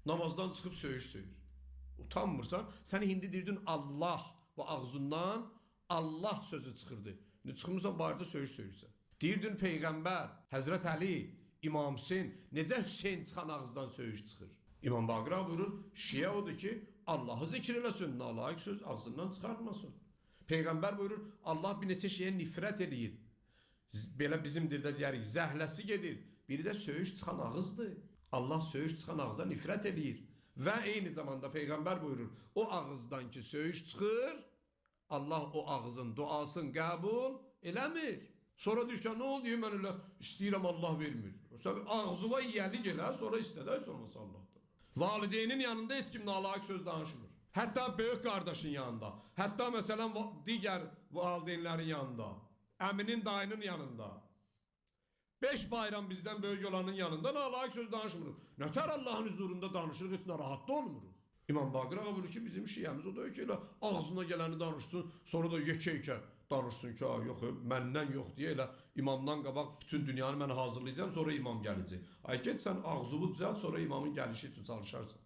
Namazdan çıxıb söyüş söyür. Utanmırsan? Sən indi deyirdin Allah, bu ağzından Allah sözü çıxırdı. İndi çıxmırsan bayırda söyüş söyürsən. Deyirdin Peyğəmbər, Həzrət Əli, İmam Hüseyn, necə Hüseyn çıxan ağızdan söyüş çıxır? İmam Baqir ağa buyurur, şiə odur ki, Allahı zikr eləsin, nalayiq söz ağzından çıxartmasın. Peyğəmbər buyurur, Allah bir neçə şeyə nifrət eləyir. Belə bizim dildə deyərik, zəhləsi gedir. Biri də söyüş çıxan ağızdır. Allah söyüş çıxan ağıza nifrət eləyir. Və eyni zamanda Peyğəmbər buyurur, o ağızdan ki söyüş çıxır, Allah o ağızın duasını qəbul eləmir. Sonra deyir ki, nə oldu? Mən elə istəyirəm, Allah vermir. Sən ağzıva yiyəli gələ, sonra istədə heç olmasa Allahdan. Valideynin yanında heç kim nalayiq söz danışmır. Hətta böyük qardaşın yanında, hətta məsələn digər valideynlərin yanında, əminin, dayının yanında. 5 bayram bizdən böyük olanın yanında nalayiq söz danışmırıq. Nətər Allahın huzurunda danışırıq, heç narahat da olmuruq. İmam Baqir ağa buyurur ki, bizim şiəmiz o deyil ki, elə ağzına gələni danışsın, sonra da yekə-yekə danışsın ki, ha, yox, məndən yox deyə elə imamdan qabaq bütün dünyanı mən hazırlayacağam, sonra imam gələcək. Ay, get sən ağzını düzəlt, sonra imamın gəlişi üçün çalışarsan.